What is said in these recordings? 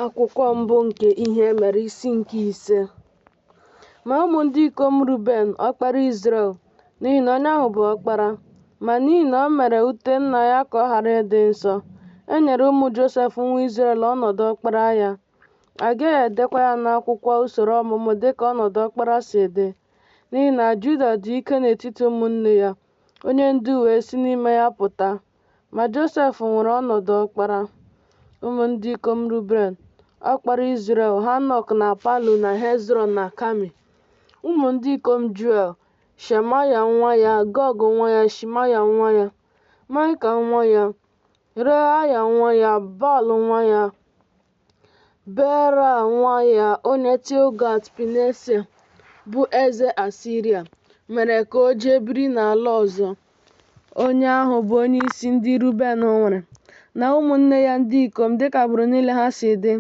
Akwụkwọ mbụ nke Ihe Mere isi nke 5. Ma ụmụ ndị ikom Ruben, ọkpara Izrel, n'ihi na onye ahụ bụ ọkpara, ma n'ihi na o mere ute nna ya ka ọ ghara ịdị nsọ, e nyere ụmụ Josef nwa Izrel ọnọdụ ọkpara ya, a gaghị edekwa ya n'akwụkwọ usoro ọmụmụ dị ka ọnọdụ ọkpara si dị, n'ihi na Juda dị ike n'etiti ụmụnne ya, onye ndu wee si n'ime ya pụta. Ma Josef nwere ọnọdụ ọkpara. Ụmụ ndị ikom Ruben, ọkpara Izrel, Hanọk na Palu na Hezrọn na Kami. Ụmụ ndị ikom Juel, Shemaya nwa ya, Gọg nwa ya, Shimei nwa ya, Maịka nwa ya, Reaya nwa ya, Baal nwa ya, Beera nwa ya, onye Tilgat-Pilesa, bụ eze Asiria, mere ka o jee biri n'ala ọzọ. Onye ahụ bụ onyeisi ndị Ruben nwere, na ụmụnne ya ndị ikom dịka agbụrụ niile ha si dị,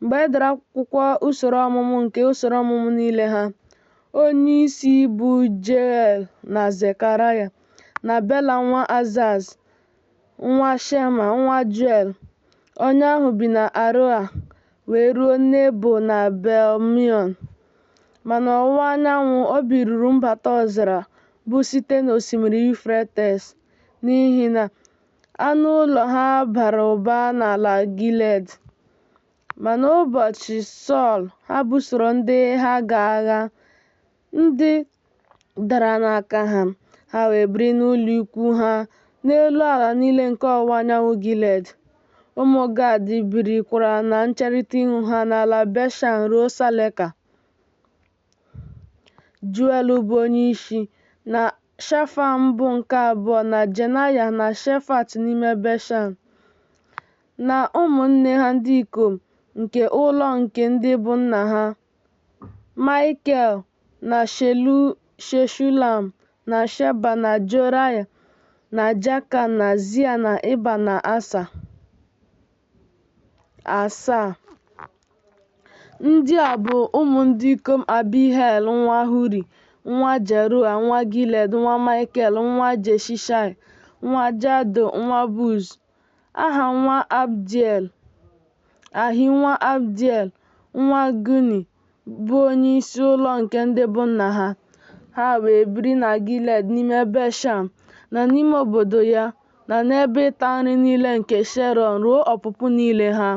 mgbe e dere akwụkwọ usoro ọmụmụ nke usoro ọmụmụ niile ha, onyeisi bụ Jeiel na Zekaraya, na Bela nwa Azaz, nwa Shema, nwa Juel. Onye ahụ bi na Aroa, wee ruo Nebo na Bel-Meon. Ma n'ọwụwa anyanwụ o biruru mbata ọzara bụ site n'osimiri Yufretis, n'ihi na anụ ụlọ ha bara ụba n'ala Gilead. Ma n'ụbọchị Sọl, ha busoro ndị Haga agha, ndị dara n'aka ha, ha wee biri n'ụlọ ikwu ha n'elu ala niile nke ọwụwa anyanwụ Gilead. Ụmụ Gad birikwara na ncherịta ihu ha n'ala Beshan ruo Saleka. Juel bụ onyeisi, na Shafam bụ nke abụọ, na Jenaya na Shefat n'ime Beshan, na ụmụnne ha ndị ikom nke ụlọ nke ndị bụ nna ha, Maikel na Meshulam na Sheba na Jorai na Jakan na Zia na Iba na Asa. Asaa. Ndị a bụ ụmụ ndị ikom Abihail nwa Huri, nwa Jaroa, nwa Gilead, nwa Maikel, nwa Jeshishai, nwa Jado, nwa Buz. Aha nwa Abdiel, Ahi nwa Abdiel, nwa Guni, bụ onyeisi ụlọ nke ndị bụ nna ha. Ha wee biri na Gilead n'ime Beshan, na n'ime obodo ya, na n'ebe ịta nri niile nke Sherọn ruo ọpụpụ niile ha.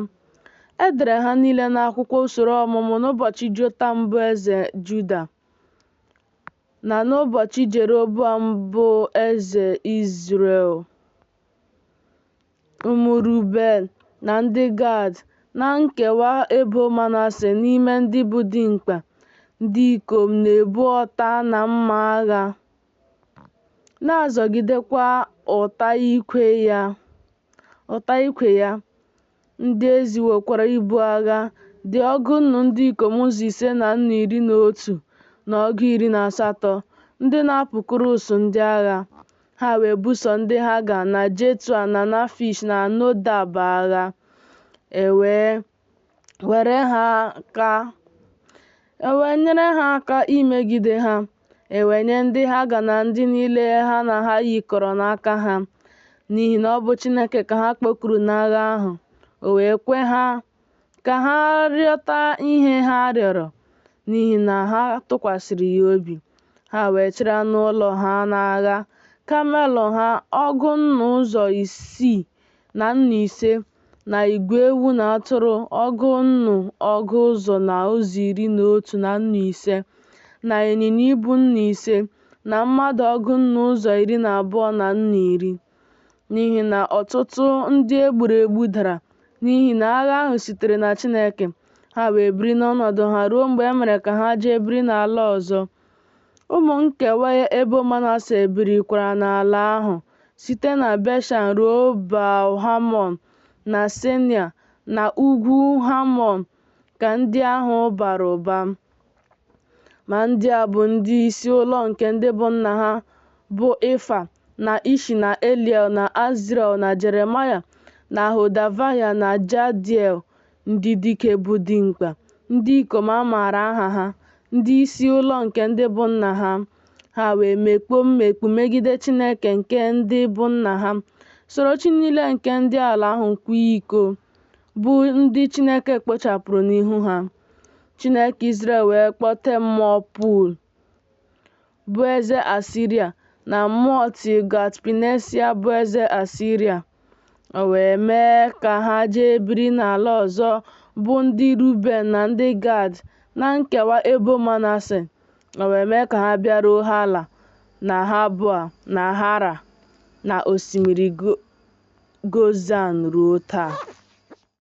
E dere ha niile n'akwụkwọ usoro ọmụmụ n'ụbọchị Jotam bụ eze Juda, na n'ụbọchị Jeroboam bụ eze Izrel. Ụmụ Ruben na ndị Gad na nkewa ebo Manase n'ime ndị bụ dimkpa, ndị ikom na-ebu ọta na mma agha, na-azọgidekwa ụta ikwe ya, ndị e ziwokwara ibu agha, dị ọgụ nnu ndị ikom ụzọ ise na nnu iri na otu na ọgụ iri na asatọ, ndị na-apụkwuru usuu ndị agha. Ha wee buso ndị Haga na Jetua na Nafish na Nodab agha. E wee nyere ha aka imegide ha. E wee nye ndị Haga na ndị niile ha na ha yikọrọ n'aka ha, n'ihi na ọ bụ Chineke ka ha kpọkuru n'agha ahụ. O wee kwe ha ka ha rịọta ihe ha rịọrọ, n'ihi na ha tụkwasịrị ya obi. Ha wee chịrị anụ ụlọ ha n'agha, kamel ha ọgụ nnu ụzọ isii na nnu ise, na igwe ewu na atụrụ ọgụ nnu ọgụ ụzọ na ụzọ iri na otu na nnu ise, na ịnyịnya ibu nnu ise, na mmadụ ọgụ nnu ụzọ iri na abụọ na nnu iri. N'ihi na ọtụtụ ndị e gburu egbu dara, n'ihi na agha ahụ sitere na Chineke. Ha wee biri n'ọnọdụ ha ruo mgbe e mere ka ha jee biri n'ala ọzọ. Ụmụ nkewa ebo Manase birikwara n'ala ahụ, site na Beshan ruo Baal-Hamọn na Senia na ugwu Hamọn ka ndị ahụ bara ụba. Ma ndị a bụ ndị isi ụlọ nke ndị bụ nna ha, bụ Ifa, na Ishi na Eliel na Azriel na Jeremaya na Hodavaya na Jadiel, ndị dike bụ dimkpa, ndị ikom a maara aha ha, ndị isi ụlọ nke ndị bụ nna ha. Ha wee mekpuo mmekpu megide Chineke nke ndị bụ nna ha, soro chi niile nke ndị ala ahụ kwaa iko. bụ ndị Chineke kpochapụrụ n'ihu ha. Chineke Izrel wee kpọtee mmụọ Pul, bụ eze Asiria, na mmụọ Tilgat-pilnesa, bụ eze Asiria, o wee mee ka ha jee biri n'ala ọzọ, bụ ndị Ruben na ndị Gad na nkewa ebo Manase, o wee mee ka ha bịaruo Hala na Haboa na Hara na osimiri Gozan ruo taa.